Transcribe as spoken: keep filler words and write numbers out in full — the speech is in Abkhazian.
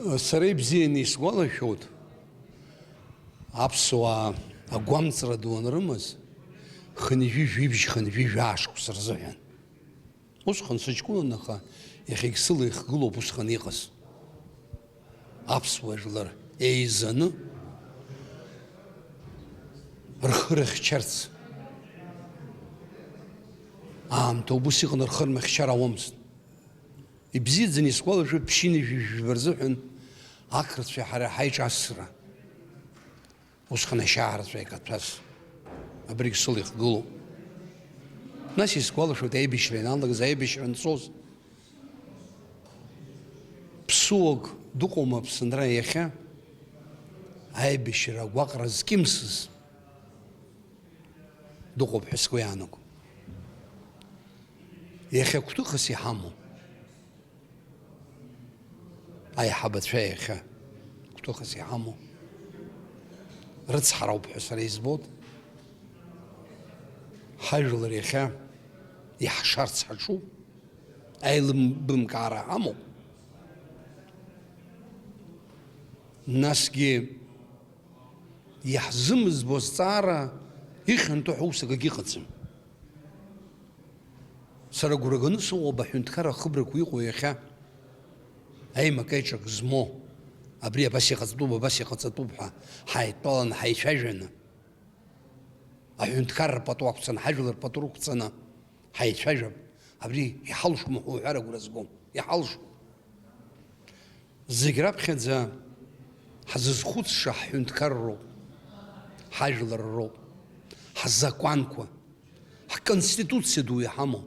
Сара ибзианы исгәалашәоит, аԥсуаа агәамҵра ду анрымаз, хынҩажәи жәибжь, хынҩажәи жәаа шықәса рзыҳәан. Усҟан сыҷкәынан, аха иахьагь сыла ихгылоуп усҟан иҟаз. Аԥсуа жәлар еизаны рхы рыхьчарц. Аамҭа убыс иҟан, рхы рмыхьчар ауамызт. Ибзиаӡаны исгәалашәоит, ԥшьынҩажәи жәба рзыҳәан ақырҭцәеи ҳареи ҳаиҿасра. Усҟан ашьаарҵәыра икаҭәаз. Абригь сыла ихгылоуп. Нас исгәалашәоит, аибашьра ианалагаз, аибашьра анцоз. Ԥсуак дыҟоума Аԥсынра иахьа? Аибашьра агәаҟра зкьымсыз дыҟоуп ҳәа сгәы иаанагом. Иахьа гәҭыхас иҳамоу аиҳабацәа, иахьа гәҭыхас иҳамоу рыцҳарауп ҳәа сара избоит. Ҳажәлар иахьа иаҳшарц ҳаҿуп, аилыбымкаара ҳамоуп. Насгьы иаҳзымызбо азҵаара ихьанҭоу ҳус акагьы ыҟаӡам. Сара агәра ганы сыҟоуп аҳәынҭқарра ахыбрақәа иҟоу иахьа аимак-аиҿак змоу, абри абас иҟаҵатәуп, абас иҟаҵатәуп ҳәа ҳаидтәаланы, ҳаицәажәаны, аҳәынҭқарра пату ақәҵаны, ҳажәлар пату рықәҵаны ҳаицәажәап. Абри иҳалшома ҳәа уҳәар агәра згом, иҳалшом. Зегь раԥхьаӡа ҳзызхәыцша ҳҳәынҭқарроуп, ҳажәлар роуп, ҳзакәанқәа, ҳконституциа ду иҳамоу,